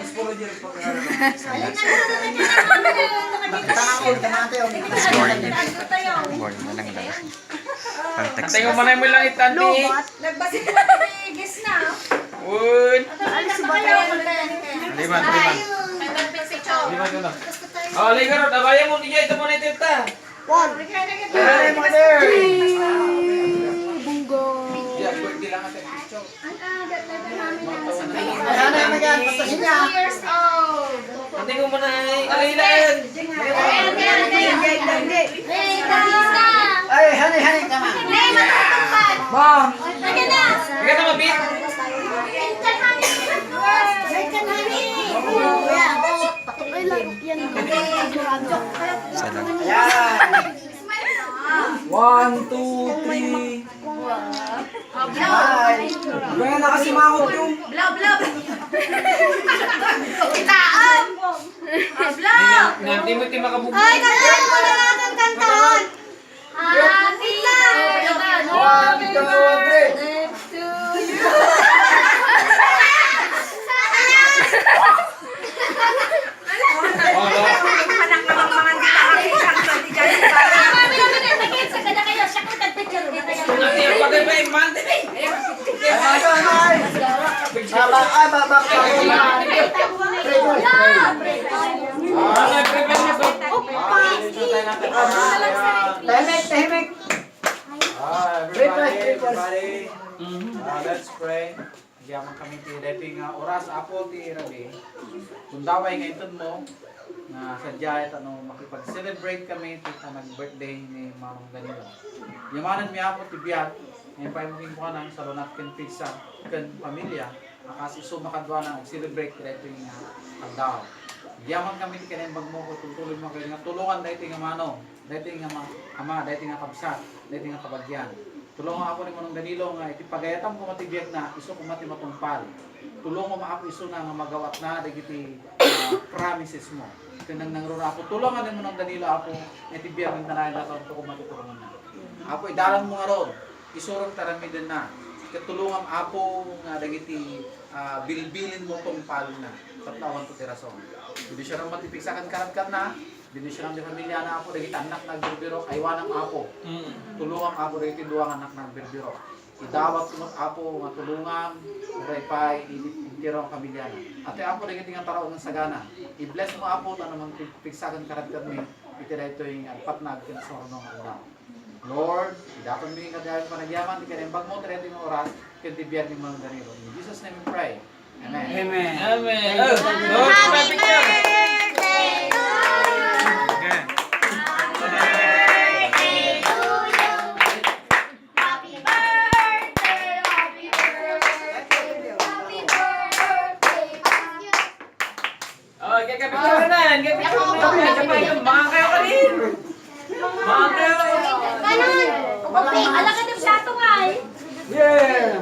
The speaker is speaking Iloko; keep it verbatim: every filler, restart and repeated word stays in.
Let's go. Boy, manang lang. Ang text. Antay mo, manay mo lang itan, di. Nagbasa ko na, guess na. Uy. Alis ba kayo? Lima, lima. Lima ka na. Oh, lima ron. Abaya mo, di ito mo na ito, ta. One. Ay, mother. Three. Bunggo. Yeah, birthday lang ate. Picture. Ay, hanay mo yan. Basta siya. Two years old. Ate ko muna ay, alilan. Ay, hanay, hanay, come on. Nay, matutupad. Mom. Ayan na. Ayan na, mabit. Ay, kanay. Ay, kanay. Kuya, patukay lang. Yan. Isa lang. Ayan. One, two, three. Ay. Kaya nakasimangot yung Bla, bla, bla. Kitaan. Ah, bla. Nga, di mo ti makabugno. Ay, kantahan mo na lang ang kantahan. Happy birthday. One, two, three. To you. Anak na mga gitara, ang sa di dyan. Ate, ang bagay pa yung mante, eh. Ay, ay, ay. Baba, ay, baba, baba. Pray, pray, pray. Ah, pray, pray, pray. Tahimik, tahimik. Ah, everybody, everybody. Ah, let's pray. Agyaman kami ti daytoy nga oras, Apo, ti rabii. Gundaway nga intedmo nga sadiay ta no makipag-celebrate kami ti panag-birthday ni Manong Danilo. Yamanenmi, Apo, ti biag nga impaay mo kenkuana, salunat ken pigsa ken pamilia a kas isu makaduana ag-celebrate ti daytoy nga aldaw. Agyaman kami ti kinaimbagmo, tultuloy mo kami nga tulongan daytoy nga manong. Daytoy nga ma-, ama, daytoy nga kabsat, daytoy nga kabagian. Tulongam, Apo, ni Manong Danilo nga iti pagayatam koma ti biagna, isu koma ti matungpal. Tulongam, Apo, isuna nga magaw-atna dagiti, ah, promises mo. Ken nangnangruna, Apo, tulongam ni Manong Danilo, Apo, nga iti biag nga nanayon, Apo, koma ti tulonganna. Apo, idalan mo ngarud, isurong taramidenna. Ket tulongam, Apo, nga dagiti, ah, bilbilin mo tungpalna. Tapno awan ti rason. Bendisionam ti pigsa ken karadkanna. Bendisionam ti familiana, Apo, dagiti annakna agbirbirok, aywanam, Apo. Mm. Tulongam, Apo, dagiti dua nga annakna agbirbirok. Idawat mo, Apo, nga tulongam, uray pay, iti entero nga familiana. Ate, Apo, dagiti nga taraon nga sagana. I-bless mo, Apo, ta no mangpig-, pigsa ken karadkanmi, iti daytoy nga agpatnag ken surno nga aldaw. Lord, idatonmi kadi a panagyaman ti kinaimbagmo ti daytoy nga oras ken ti biag ni Manong Danilo. In Jesus' name we pray. Amen. Amen. Amen. Oh, Lord, happy picture. Okay. Oh, kaya kapicture na, kaya picture na. Kaya kayo, mga kayo ka rin. Mga kayo. Ala ka ng plato nga eh. Yeah.